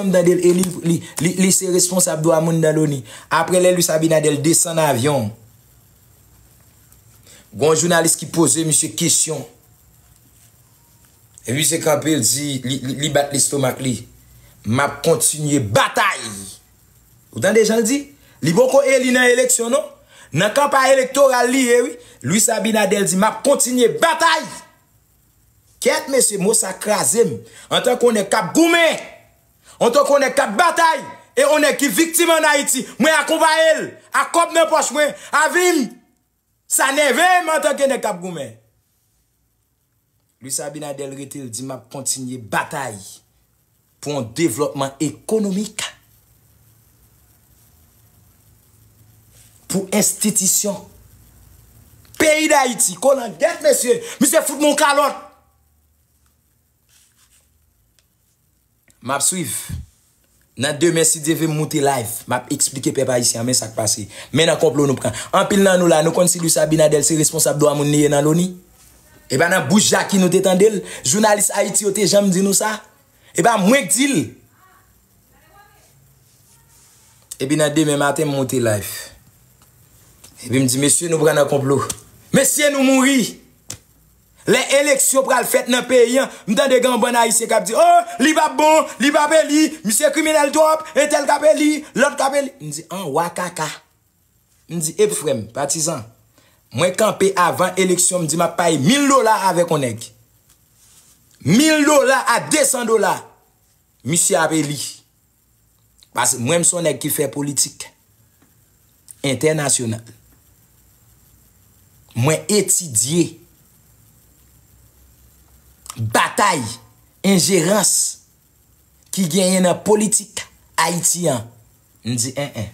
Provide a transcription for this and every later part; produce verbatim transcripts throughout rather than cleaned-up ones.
janm tande l e li, li, li, li se responsab dwa moun nan loni. Apre lè Luis Abinader desann avyon, gon jounalis ki poze misye kesyon. Epi misye kanpe, l di, li, li, li bat lestomak li. M ap kontinye batay. Ou tande jan l di? Li poko eli nan eleksyon, non. Nan kanpay elektoral li ye, wi. Luis Abinader di, m ap kontinye batay. Kèt, mesye, mo sa kraze m. Antanke yon nèg k ap goumen, antanke yon nèg k ap batay, e yon nèg ki viktim ann Ayiti, mwen akonpaye l, ak kòb nan pòch mwen, a vi m. Sa nève m antanke nèg k ap goumen. Luis Abinader rete, l di, m ap kontinye batay pou yon devlòpman ekonomik, pou enstitisyon peyi Dayiti. Kolangèt, mesye, misye fout mwen yon kalòt. M ap swiv. Nan demen, si Dye vle, m moute live. M ap eksplike pèp ayisyen an, men sa k pase. Men nan konplo nou pran. Anpil nan nou la, nou konn si Luis Abinader se responsab dwa moun li ye nan loni? E pa nan bouch Jaki nou te tande l? Jounalis Ayiti yo te janm di nou sa? E pa mwen k di l? Epi nan demen maten, m moute live. Epi m di, mesye, nou pran nan konplo. Mesye, nou mouri. Lè eleksyon pral fèt nan peyi an, m tande gen yon bann Ayisyen k ap di, oh, li p ap bon, li p ap eli, misye kriminèl twòp, entèl k ap eli, lòt k ap eli. M di, an, wa kaka. M di, ep, frè m, patizan, mwen kanpe avan eleksyon, m di m ap paye mil dola avèk yon nèg. Mil dola a desan dola, misye ap eli. Paske mwen, m se yon nèg ki fè politik entènasyonal. Mwen etidye batay enjerans ki genyen nan politik Ayiti an. M di, en, en.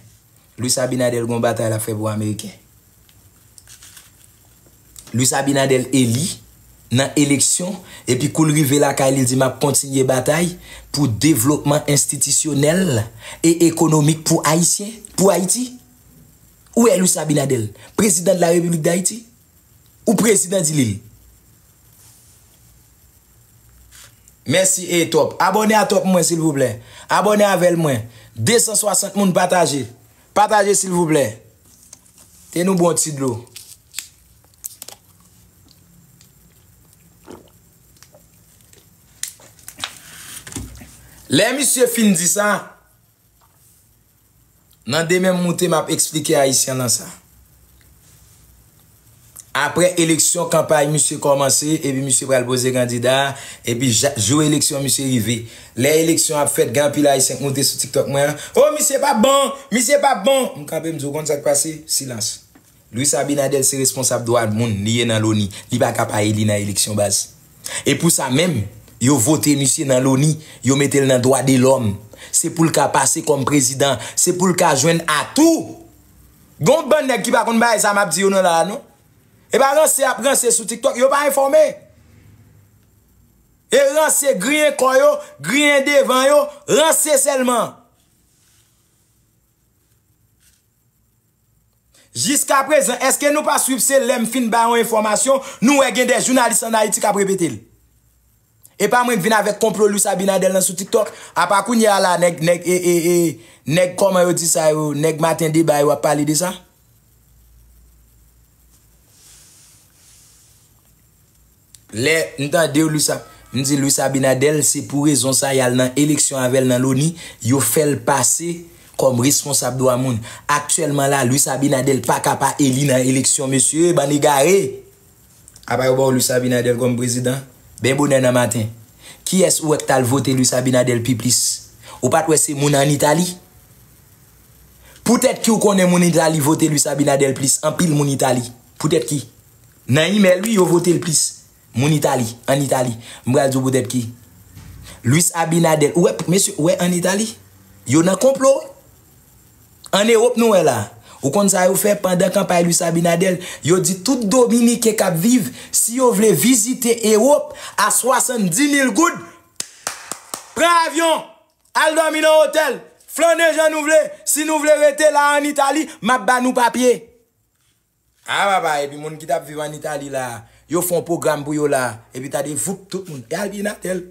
Luis Abinader gon batay l ap fè pou Ameriken. Luis Abinader eli nan eleksyon, epi kou l rive lakay li, l di, m ap kontinye batay pou devlopman enstitisyonèl e ekonomik pou Ayisyen, pou Ayiti. Ou wè Luis Abinader, prezidan de la Repiblik Dayiti? Ou prezidan di li l? Mèsi e Top. Abòne a Top mwen, silvouplè. Abòne avè l mwen. Desan swasant moun pataje. Pataje, silvouplè. Te nou bon ti dlo. Lè misye fin di sa, nan demen m moute, m ap eksplike Ayisyen lan sa. Apre eleksyon, kanpay misye kòmanse, epi misye pral poze kandida, epi ja-, jou eleksyon misye rive. Lè eleksyon ap fèt, gen anpil Ayisyen k moute sou TikTok mwen an. Oh, misye p ap bon! Misye p ap bon! M kanpe, m di, w konn sa k pase? Silans. Luis Abinader se responsab dwa moun, li ye nan loni. Li pa ka pa eli nan eleksyon, baz. E pou sa menm, yo vote misye nan loni, yo mete l nan dwa de lòm. Se pou l ka pase kòm prezidan, se pou l ka jwenn atou. Gon bann nèg ki pa konn bagay sa m ap di yo nan la a, non. E pa ranse y ap ranse sou TikTok, yo pa enfòme. E ranse griyen kò yo, griyen devan yo, ranse sèlman. Jiskaprezan, èske nou pa swiv se lè m fin bay yon enfòmasyon, nou wè gen de jounalis ann Ayiti k ap repete l? E pa mwen k vin avèk konplo Luis Abinader lan sou TikTok? Apa kounye a la, nèg, nèg, e, e, e, nèg kòman yo di sa yo, nèg maten deba yo ap pale de sa? Lè m tande w, Luis Ab-, m di Luis Abinader, se pou rezon sa y al nan eleksyon avè l nan loni, yo fè l pase kòm responsab dwa moun. Aktyèlman la, Luis Abinader pa ka pa eli nan eleksyon, mesye, bann egare. Apa yo ba w Luis Abinader kòm prezidan? Ben bonè nan maten. Kiyès ou wè k t al vote Luis Abinader pi plis? Ou pa t wè se moun ann Itali? Poutèt ki w konnen moun Itali vote Luis Abinader plis, anpil moun Itali. Poutèt ki? Nan imèl, wi, yo vote l plis. Moun Itali, ann Itali. M pral di w poutèt ki. Luis Abinader, ou wè, mesye, ou wè ann Itali? Yo nan konplo. Ann Ewòp, nou wè la. Ou konn sa yo fè pandan kanpay Luis Abinader? Yo di tout Dominiken k ap viv, si yo vle vizite Ewòp a swasanndis mil goud, pran avyon, al dòmi nan otèl, flannen jan nou vle, si nou vle rete la ann Itali, m ap ba nou papye. A papa, epi moun ki t ap viv ann Itali la, yo fè yon pwogram pou yo la, epi tande voup tout moun. E Abinader,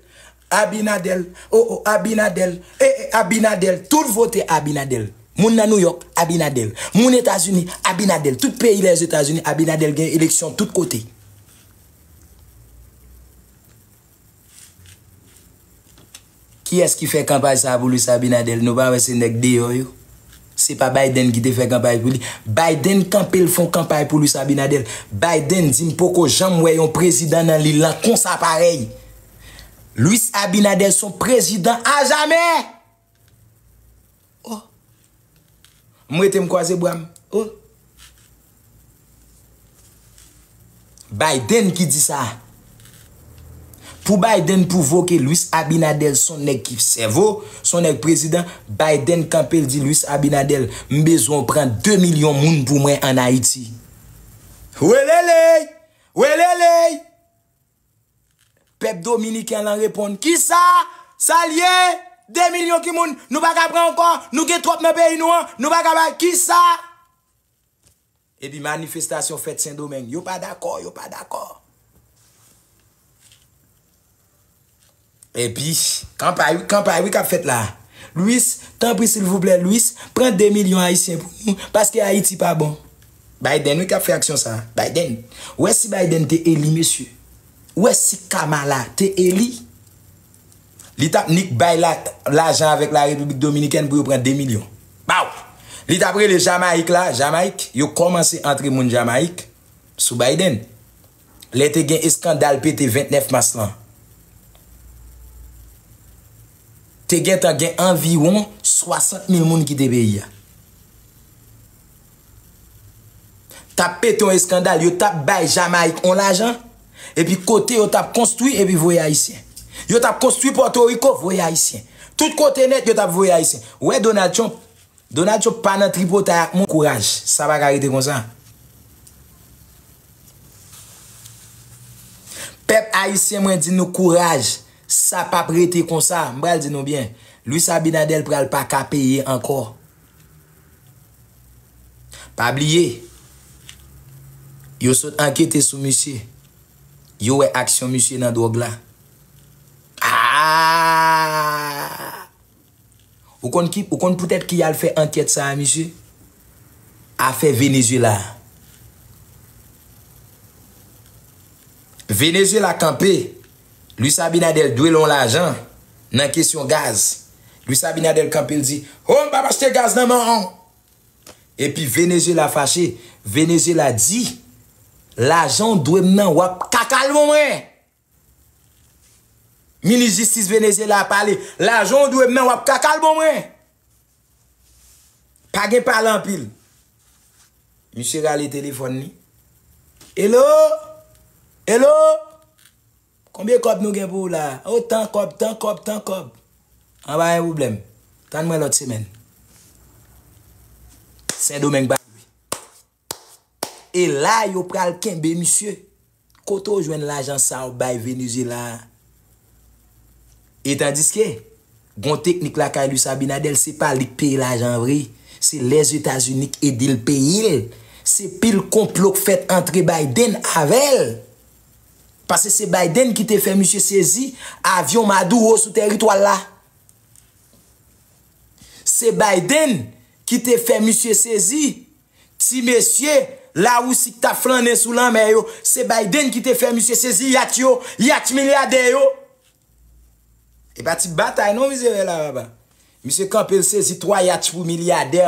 Abinadel, oh, oh, Abinadel, eh, eh, Abinadel, tout vote Abinadel. Moun nan New York, Abinadel. Moun Etazini, Abinadel. Tout peyi Lèzetazini, Abinadel gen eleksyon tout kote. Kiyès ki fè kanpay sa pou Luis Abinader? Nou pa wè se nèg deyò yo? Se pa Biden ki te fè kanpay pou li? Biden kanpe l fè yon kanpay pou Luis Abinader. Biden di m poko janm wè yon prezidan nan lil lan konsa parèy. Luis Abinader se yon prezidan ajamè. Oh. M rete m kwaze bra m. Oh. Biden ki di sa. Pou Biden pwouve ke Luis Abinader se yon nèg ki sèvo, se yon nèg prezidan, Biden kanpe l di Luis Abinader, m bezwen w pran de milyon moun pou mwen ann Ayiti. Weleley! Weleley! Pèp dominiken lan reponn, kisa? Sa l ye? De milyon ki moun? Nou pa ka pran ankò? Nou gen twòp nan peyi nou an? Nou pa ka bay? Kisa? Epi manifestasyon fèt Sendomeng. Yo pa dakò, yo pa dakò. Epi, kanpay, kanpay wi k ap fèt la. Luis, tanpri silvouplè, Luis, pran de milyon ayisyen pou nou, paske Ayiti pa bon. Biden wi k ap fè aksyon sa. Biden. Ou wè si Biden te eli, mesye. Ou wè si Kamala te eli. Li t ap nik bay la, lajan avèk la Repiblik Dominikèn pou yo pran de milyon. Baw! Li t ap rele Jamayik la, Jamayik, yo kòmanse antre moun Jamayik sou Biden. Lè te gen eskandal pete vennèf mas lan, te gentan gen anviwon swasant mil moun kite peyi a. T ap pete yon eskandal, yo t ap bay Jamayik yon lajan, epi kote yo t ap konstwi, epi voye Ayisyen. Yo t ap konstwi Pòtoriko, voye Ayisyen. Tout kote nèt, yo t ap voye Ayisyen. Ou wè Donald Trump, Donald Trump pa nan tripotay ak moun. Kouraj, sa pa ka rete konsa. Pèp ayisyen, mwen di nou kouraj, sa p ap rete konsa. M pral di nou byen, Luis Abinader pral pa ka peye ankò. Pa bliye, yo sot ankete sou misye. Yo wè aksyon misye nan dwòg la. Ah! Ou konn ki, ou konn poutèt ki y al fè ankèt sa a, misye? Afè Venezuela. Venezuela kanpe. Luis Abinader dwe l yon lajan nan kesyon gaz. Luis Abinader kanpe, l di, "Oh, m p ap achte gaz nan men w." Epi Venezuela fache. Venezuela di, "Lajan w dwe m nan, w ap kaka l ban mwen." Minis jistis Venezuela a pale, "Lajan w dwe m nan, w ap kaka l ban mwen." Pa gen pale anpil. Misye rale telefòn li. "Hello? Hello? Konbyen kòb nou gen pou ou la?" "Oh, tan kòb, tan kòb, tan kòb." "An, pa gen pwoblèm. Tann mwen lòt semèn." Sendomeng pa jwe. E la, yo pral kenbe misye. Kote w jwenn lajan sa w bay Venezuela a? E tandiske, gon teknik lakay Luis Abinader, se pa li k peye lajan an vre. Se Lèzetazini k ede l peye l. Se pil konplo k fèt antre Biden avè l. Paske se Biden ki te fè misye sezi avyon Maduro sou tèritwa l la. Se Biden ki te fè misye sezi ti mesye Larisi k t ap flannen sou lanmè yo. Se Biden ki te fè misye sezi yat yo, yat milyadè yo. E pa ti batay non misye fè la, papa. Misye kanpe, l sezi twa yat pou milyadè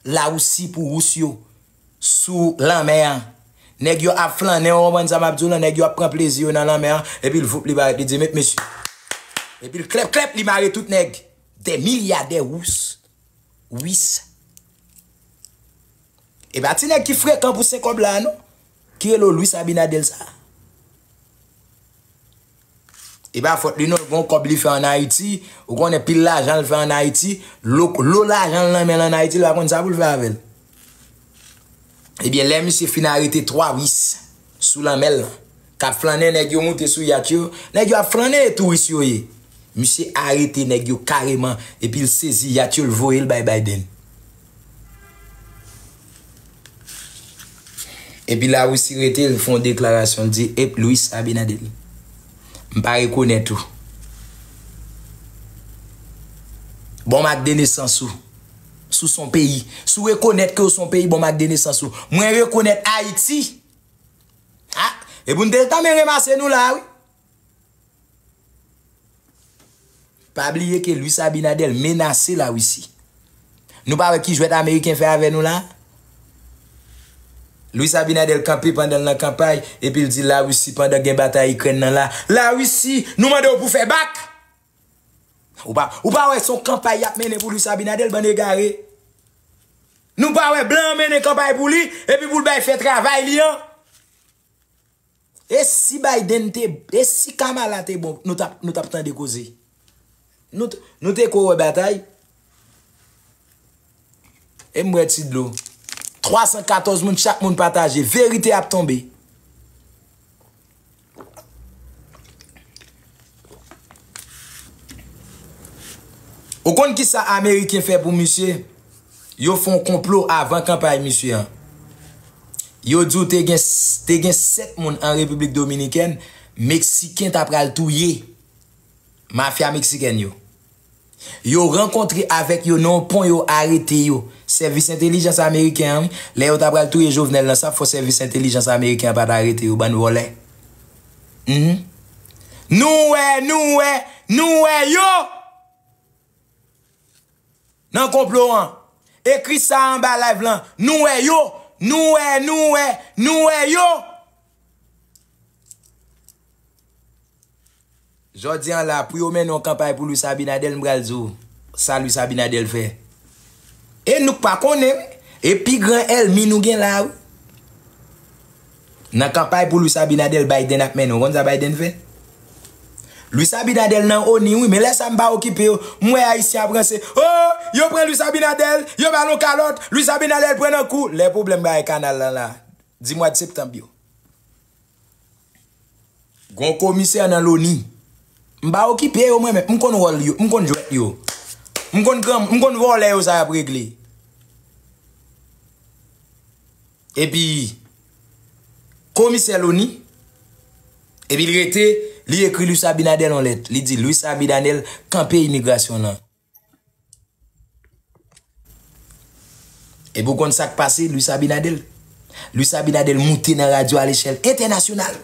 Larisi, pou Rous yo, sou lanmè an. Nèg yo ap flannen, w konprann sa m ap di w lan, nèg yo ap pran plezi yo nan lanmè an, epi l voup, li parèt, li di, "Met mesye." Epi l klèp, klèp, li mare tout nèg. Des milliardaires russes. Wis. E pa ti nèg ki frekan pou sen kòb la, non. Ki rele w Luis Abinader sa. E pa fòt li, non, gon kòb li fè ann Ayiti, ou konnen pil lajan l fè ann Ayiti, lo, lo lajan l nan men l ann Ayiti, l pa konn sa pou l fè avè l. Ebyen, lè misye fin arete twa wis sou lanmè l lan, k ap flannen, nèg yo moute sou yat yo, nèg yo ap flannen, e touris yo ye. Misye arete nèg yo kareman, epi l sezi yat yo, l voye l bay Biden. Epi Larisi rete, l fè yon deklarasyon, l di, "Ep, Luis Abinader, m pa rekonèt ou." Bon mak de nesans ou. Si w se yon peyi. Si w rekonèt ke w se yon peyi, bon mak de nesans ou. Mwen rekonèt Ayiti. Ah, epi n te tanmen ranmase nou la, wi. Pa bliye ke Luis Abinader menase Larisi. Nou pa wè ki jwèt Ameriken fè avè nou la? Luis Abinader kanpe pandan l nan kanpay, epi l di Larisi pandan gen batay Ikrèn nan la. Larisi, nou mande w pou fè bak! Ou pa, ou pa wè se yon kanpay y ap mennen pou Luis Abinader, bann egare? Nou pa wè blan an mennen kanpay pou li, epi pou l bay fè travay li an? E si Biden te, e si Kamala te bon, nou t ap, nou t ap tande koze. Nou t-, nou te ko wè batay. E m bwè ti dlo. Twa san katòz moun, chak moun pataje. Verite ap tonbe. Ou konn kisa Ameriken fè pou misye? Yo fè yon konplo avan kanpay misye an. Yo di w te gen, te gen sèt moun an Repiblik Dominikèn, Meksiken ta pral touye. Mafya meksikèn yo. Yo rankontre avèk yo nan yon pon, yo arete yo. Sèvis entèlijans ameriken an, lè yo ta pral touye Jovenel nan, sa fò sèvis entèlijans ameriken an pa t arete yo, bann vòlè. Mhm. Nou wè, nou wè, nou wè yo! Nan konplo an. Ekri sa anba live lan. Nou wè yo. Nou wè, nou wè, nou wè yo. Jodi an la, pou yo mennen yon kanpay pou Luis Abinader, m pral di w sa Luis Abinader fè. E nou k pa konnen, wi. E pi gran ènmi nou gen la, wi. Nan kanpay pou Luis Abinader, Biden ap mennen. Ou konn sa Biden fè? Luis Abinader nan ONI, wi, men lè sa m pa okipe yo. M wè Ayisyen ap ranse. Oh, yo pran Luis Abinader, yo ba l yon kalòt. Luis Abinader pran nan kou. Lè pwoblèm bagay kanal lan la. Di mwa de septanm yo. Gon komisè nan loni. M pa okipe yo mwen menm. M konn wòl yo. M konn jwèt yo. M konn gran, m konn vòlè yo sa y ap regle. Epi, komisè loni, epi l rete, li ekri Luis Abinader yon lèt. Li di, Luis Abinader kanpe imigrasyon lan. Epi w konn sa k pase, Luis Abinader? Luis Abinader moute nan radyo alechèl entènasyonal.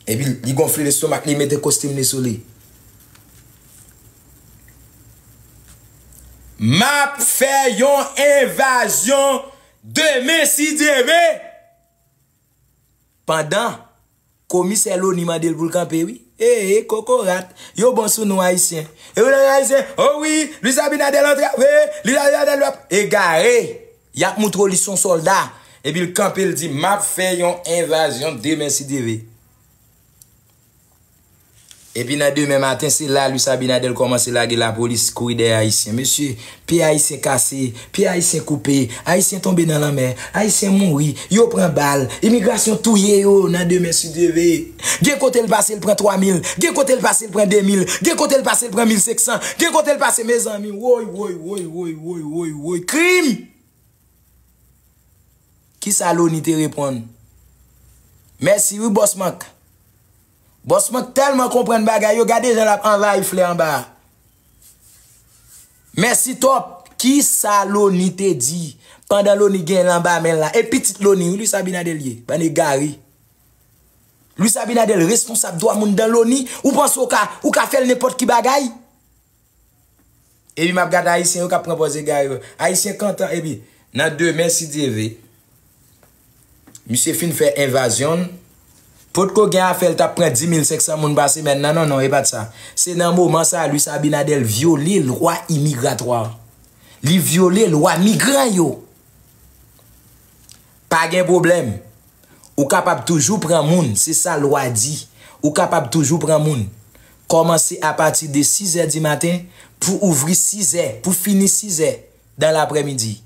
Epi li gonfle lestomak li, mete kostim li sou li. M ap fè yon envazyon demen si Dye ve. Pandan komisè loni mande l pou l kanpe, wi. E, e, kokorat. Yo bon sou nou, Ayisyen. E yo nan Ayisyen, o wi, Luis Abinader antrave, Luis Abinader l ap egare. Y ap moutre w li se yon sòlda. Epi l kanpe, l di, m ap fè yon envazyon demen si Dye ve. Epi nan demen maten, se la Luis Abinader kòmanse lage lapolis kouri dèyè Ayisyen. Mesye, pye Ayisyen kase, pye Ayisyen koupe, Ayisyen tonbe nan lanmè, Ayisyen mouri, yo pran bal, imigrasyon touye yo nan demen si Dye ve. Gen kote l pase, l pran twa mil, gen kote l pase, l pran de mil, gen kote l pase, l pran mil senk san, gen kote l pase, mezanmi, woy, woy, woy, krim! Kisa loni te reponn? Mèsi wi, Bòs Mank. Bòs Mank tèlman konprann bagay yo, gade jan l ap anvayi flè anba a. Mèsi twòp. Kisa loni te di pandan loni gen l anba men l la? E pitit loni, wi, Luis Abinader l ye. Bann egare. Luis Abinader responsab dwa moun dan loni. Ou panse w ka, ou ka fè l nenpòt ki bagay? Epi m ap gade Ayisyen yo k ap pran pòz egare yo. Ayisyen kontan, epi nan demen, si Dye ve, misye fin fè envazyon l. Potko gen afè l t ap pran dis mil senk san moun pa semèn nan, non, non, e pa t sa. Se nan moman sa a, Luis Abinader vyole lwa imigratwa. Li vyole lwa migran yo. Pa gen pwoblèm. Ou kapab toujou pran moun, se sa lwa di. Ou kapab toujou pran moun. Kòmanse apati de sizè di maten pou ouvri sizè, pou fini sizè dan laprèmidi.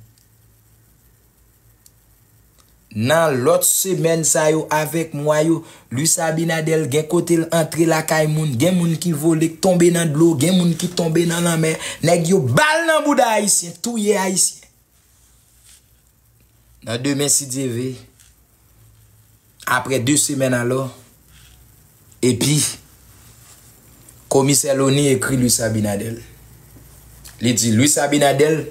Nan lòt semèn sa yo avèk mwa yo, Luis Abinader gen kote l antre lakay moun, gen moun ki vole, k tonbe nan dlo, gen moun ki tonbe nan lanmè. Nèg yo bal nan bouda Ayisyen, touye Ayisyen. Nan demen, si Dye ve, apre de semèn alò, epi komisè loni ekri Luis Abinader. Li di, Luis Abinader,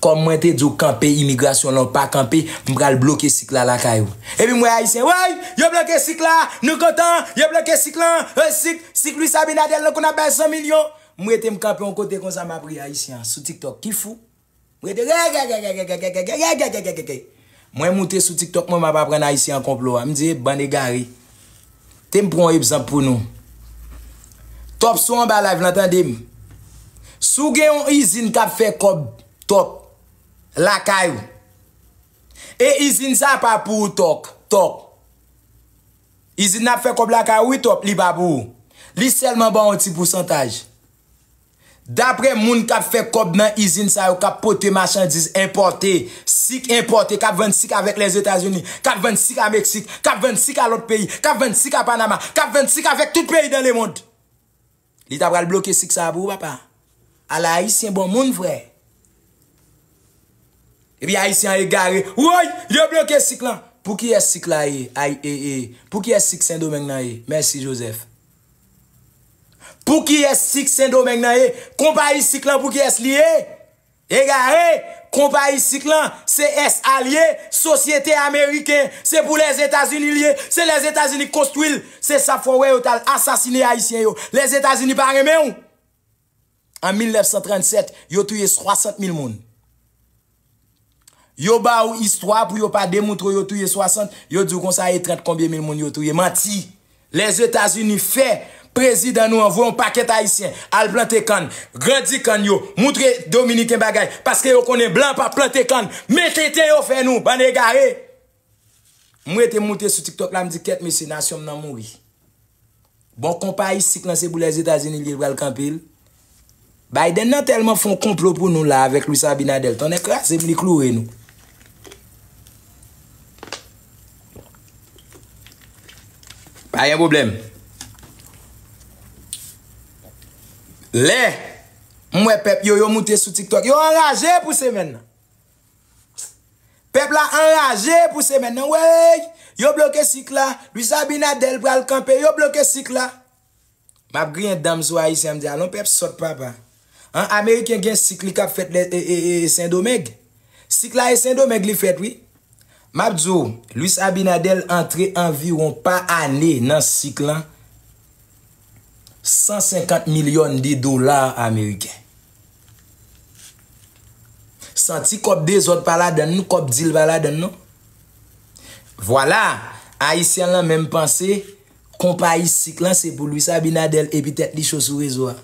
kòm mwen te di w kanpe imigrasyon lan, w pa kanpe, m pral bloke sik la lakay ou. Epi m wè Ayisyen, woy, yo bloke sik la, nou kontan, yo bloke sik lan, e, sik, sik Luis Abinader lan konn ap bay san milyon. M rete m kanpe yon kote konsa, m ap ri Ayisyen an sou TikTok ki fou. M rete, mwen moute sou TikTok, mwen m ap aprann Ayisyen an konplo a. M di, e bann egare. Te m pran yon egzanp pou nou. Top sou anba live lan, tande m. Si w gen yon izin k ap fè kòb, top, lakay ou, e izin sa pa pou ou, top, top. Izin nan ap fè kòb lakay ou, wi, top, li pa pou ou. Li sèlman ba w yon ti pousantaj. Daprè moun k ap fè kòb nan izin sa yo, k ap pote machandiz enpòte, sik enpòte, k ap vann sik avèk Lèzetazini, k ap vann sik a Meksik, k ap vann sik a lòt peyi, k ap vann sik a Panama, k ap vann sik avèk tout peyi dans le monde. Li ta pral bloke sik sa a pou ou, papa. Ala Ayisyen bon moun, frè. Epi Ayisyen an egare. Woy, yo bloke sik lan. Pou kiyès sik la ye? Ay, e, e. Pou kiyès sik Sendomeng nan ye? Mèsi, Joseph. Pou kiyès sik Sendomeng nan ye? Konpayi sik lan, pou kiyès li ye? Egare, konpayi sik lan, se S A l ye, sosyete ameriken, se pou Lèzetazini l ye, se Lèzetazini k konstwi l, se sa fè w wè yo t al asasine Ayisyen yo. Lèzetazini pa renmen w. An mil nèf san trannsèt, yo touye swasant mil moun. Yo ba w istwa pou yo pa demontre w yo touye swasant, yo di w konsa e trant konbyen mil moun yo touye. Manti! Lèzetazini fè prezidan nou an voye yon pakèt Ayisyen al plante kann, grandi kann yo, moutre Dominiken bagay, paske yo konnen blan p ap plante kann, men tenten yo fè nou, bann egare. M rete moute sou TikTok la, m di, kèt mesye, nasyon m nan mouri. Bon, konpayi sik lan se pou Lèzetazini li pral kanpe l. Biden nan tèlman fè yon konplo pou nou la avèk Luis Abinader. Tonnè kraze m, li kloure nou. Pa gen pwoblèm. Lè m wè pèp yo, yo moute sou TikTok, yo anraje pou semèn nan. Pèp la anraje pou semèn nan. Wey! Yo bloke sik la. Luis Abinader pral kanpe. Yo bloke sik la. M ap griyen dan m sou Ayisyen, m di, alon pèp sòt, papa. An, Ameriken gen sik li k ap fèt lè, e, e, e, Sendomeng. Sik la e Sendomeng li fèt, wi. M ap di w, Luis Abinader antre anviwon pa ane nan sik lan san senkant milyon de dola ameriken. Santi kòb dezòd pa ladann, kòb dil pa ladann, non. Vwala, Ayisyen lan menm panse, konpayi sik lan se pou Luis Abinader epi tèt li cho sou rezo a.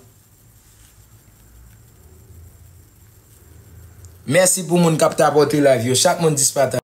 Mèsi pou moun k ap tapòte live yo. Chak moun dis pataj.